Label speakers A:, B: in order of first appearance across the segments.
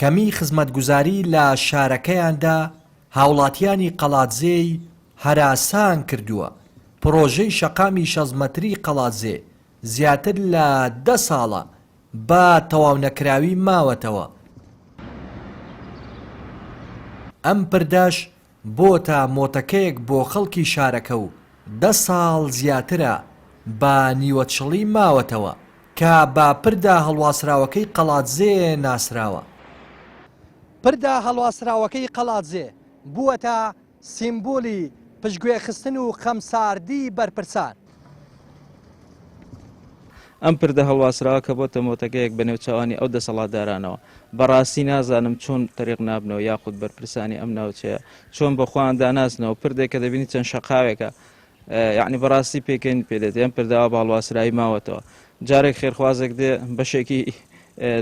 A: کەمی خزمەتگوزاری لە شارەکەیاندا هاوڵاتیانی قەڵادزێی هەراسان کردووە، پڕۆژەی شەقامی 60 مەتری قەڵادزێ زیاتر لە دە ساڵە بە تەواونەکراوی ماوەتەوە، ئەم پردەش بۆتە مۆتەکەیەک بۆ خەڵکی شارەکە و دە ساڵ زیاترە بە نیوەچڵی ماوەتەوە کە بە پردە هەڵواسراوەکەی قەڵادزێ ناسراوە. پردە هەڵواسراوەکەی قەڵادزێ بووەتە سیمبولی پشتگوێخستن و خەمساردی بەرپرسان.
B: ئەم پردە هەڵواسراوە کە بۆتە مۆتەکەیەک بە نێوچاوانی ئەو دەسەڵاتدارانەوە. بەڕاستی نازانم چۆن تەریق نابنەوە یاخود بەرپرسانی ئەم ناوچەیە چۆن بە خۆیان داناسنەوە پردێک کە دەبینی چەند شەقاوێکە یعنی بەڕاستی پێکەنی پێدێت ئەم پرداوە باڵواسرایی ماوەتەوە جارێک خێرخوازێک دێ بەشێکی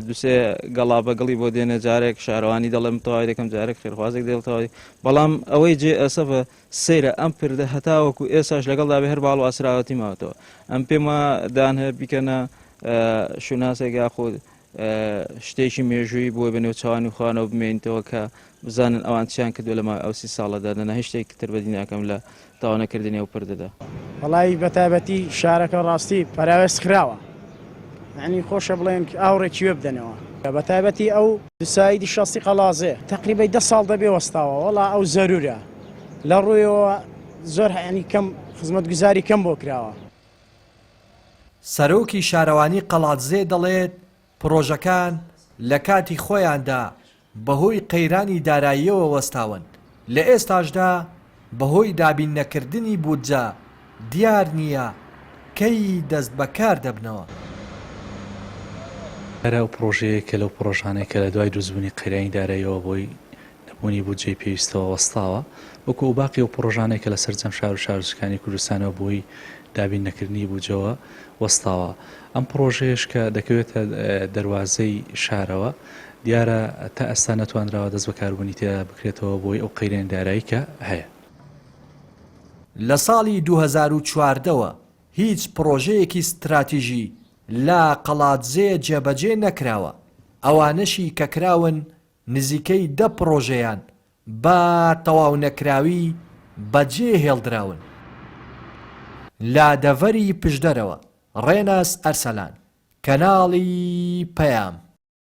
B: دوسێ گەڵا بەگڵی بۆ دێنێ جارێک شارەوانی دەڵێم تەواوی دەکەم جارێک خێرخوازێک دێڵتەوەی بەڵام ئەوەی جێ ئەسەفە سەیرە ئەم پردە هەتاوەکو ئێساش لەگەڵدا بێ هەر باڵ واسراوەتی ماوەتەوە ئەم پێم وا دان هەیە بیکەنە شوناسێک یاخود شتێکی مێژووی بۆی بە نێوچوانی خوانەوە بمێنیتەوە کە بزانن ئەوان چیان کردو لە ماوەی ئەو سی ساڵەدا دەنا هیچ شتێکی تر بەدی ناکەم لە تەواو نەکردنی ئەو پردەدا.
C: وەڵایی بەتایبەتی شارەکە ڕاستی پەراوێز خراوە یانی خۆشە بڵێن ئاوڕێکی وێ بدەنەوە بەتایبەتی ئەو سایدی شەستی قەڵازێ تەقریبەی دە ساڵ دەبێ وەستاوە وەڵا ئەو زەرورە لە ڕوویەوە زۆر یانی کەم خزمەتگوزاری کەم بۆ کراوە.
A: سەرۆکی شارەوانی قەڵادزێ دەڵێت، پڕۆژەکان لە کاتی خۆیاندا بەهۆی قەیرانی داراییەوە وەستاون، لە ئێستاشدا بەهۆی دابین نەکردنی بودجە دیار نییە کەی دەست بەکار دەبنەوە.
D: هەر ئەو پڕۆژەیە کە لەو پڕۆژانەی کە لە دوای دروستبوونی قەیرانی داراییەوە بۆی نەبوونی بودجەی پێویستەوە وەستاوە، وەکو ئەو باقی ئەو پڕۆژانەی کە لە سەرجەم شار و شارۆچکەکانی کوردستانەوە بەهۆی دابین نەکردنی بودجەوە وەستاوە. ئەم پڕۆژەیەش کە دەکەوێتە دەروازەی شارەوە، دیارە تا ئێستا نەتوانراوە دەست بە کاربوونی تێدا بکرێتەوە بەهۆی ئەو قەیرانی دارایی کە هەیە.
A: لە ساڵی 2014 وە هیچ پڕۆژەیەکی ستراتیژی لە قەڵادزێ جێبەجێ نەکراوە، ئەوانەشی کە کراون نزیکەی دە پڕۆژەیان بە تەواونەکراوی بەجێ هێڵدراون. لە دەڤەری پشدەرەوە، ڕێناس ئەرسەلان، کەناڵی پەیام.